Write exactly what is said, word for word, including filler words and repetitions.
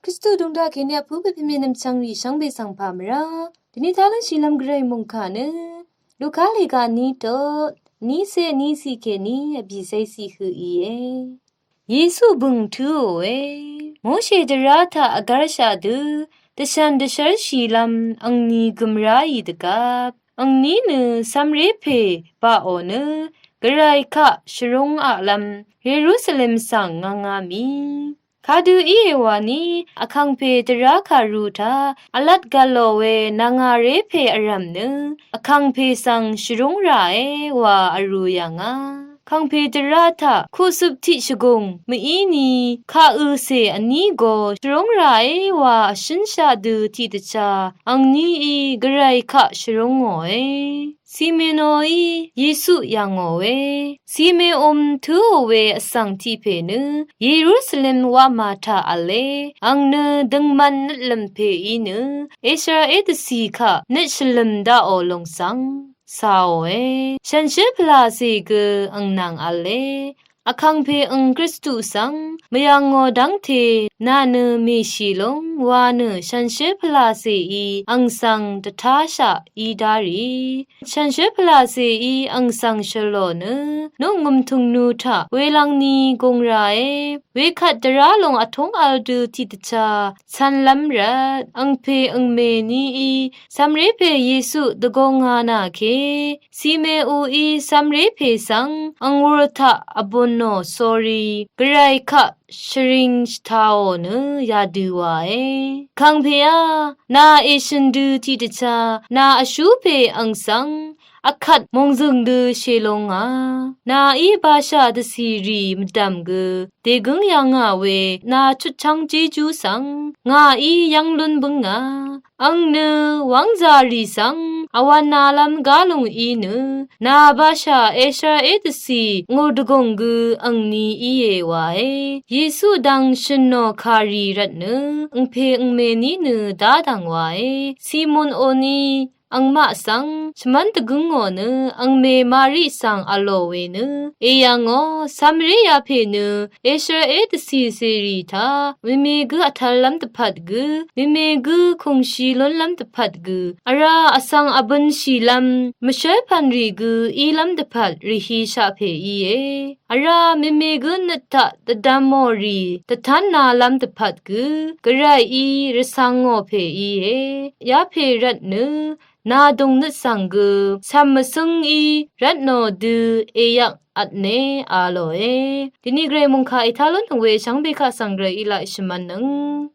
Kristu dungdaq kèní vpú pè pèmè nvmchvng rì shvngbe svng pà mvrá dvni tá lv́ngshìlv́m gvray mòngkà nø Luka lèga ní tot ní cé ní ciq kèní vbìcé ciq høq íe. Yesu bø̀ng tǿòe. Moshe dvrá taq vgv́rshaq dø dvshv̀n dvshv́rshìlv́m angni gø̀m ráì dvgvp angní nø cv̄mré pè baqò nø gvray kaq shvrúng aqlv́m Yerusalem svng ngv̄ngá mì. Kadø íe wani vkàngpè dvrá kàru taq vlat gv̀lò we nvngàré pè vrv̀m nø vkàngpè svng shvrúng ràe wa vrū yv̀ngà. Vkàngpè dvrá taq kuqsøp tiq shvgùng mvíni kaq øcè vní go shvrúng ràe wa vshǿnshaq dø tiqdvchá angníí gvray kaq shvrúngòe. Simeoí Yesu yv̀ngòe. Simeon tǿò we vsvng tiq pè nø Yerusalem wamà taq v̄le, ang nø døngman nøtlø̀m pèí nø Israel dvcì kaq nøt shvlø̀m daqò lòng svng càòe. Shànshér pvlàcè gø ang nvng v̄le, vkàngpè ang Kristu svng mvyv̀ngò dv́ngte nà nø mèshì lúng wa nø shànshér pvlàcèí ang svng dvtáshaq í dárì. Shànshér pvlàcèí ang svng shø̀lò nø noqngø̀m tø̀ngnu taq welv̄ngni gung ràe. Wekvt dvrá lòng vtúng v̄l dø tiqdvchá cv̄nlv́m rvt angpè angmè níí cv̄mré pè Yesu dvgōngā nà ke Simeoí cv̄mré pè svng ang wur taq vbùnò sórí gvray kaq shvring shvtaò nø yadø wàe. Vkàngpèá, nà èshø̀n dø tiqdvchá nà vshú pè ang svng akvt mòngzø̀ng dø shèlūngà. Nàí bashà dvcì rì mvdv̀m gø dègǿng yv̀ngà we nà chutchv́ng jejú svng ngàí yv́ng lún bǿngà. Ang nø wv́ngzà rì svng vwv̄nalv́m gálung í nø nà bashà Israel dvcì ngò dvgùng gø angni íe wàe. Yesu dvng shø̀nò kàrì rvtnø angpè angmè ní nø dádv̀ng wàe. Simon oní angmaq svng shvmv́n dvgǿngò nø angmè Mari svng v̄lò we nø èyv̀ngò cv̄mré yapè nø Israel dvcì cèrì taq mèmè gǿ vtv̄llv́m dvpvt gø mèmè gǿ kùngshì lúnlv́m dvpvt gø vrá vsvng vbønshìlv́m mvshv́rpv̀n rì gø ílv́m dvpvt rìhishaq pè íe. Vrá mèmè gǿ nøt taq dvdvmò rì dvtánalv́m dvpvt gø gvrayí rvcv̄ngò pè íe. Yapè rvtnø nà dùngnøt svng gø cv̀m mvcǿngí rvtnò dø èyvk vtne a lòe. Dvni gvray mòngkà ètá lúnnøng we shvngbe kaq svng gvrayí laq shvmv̄nnøng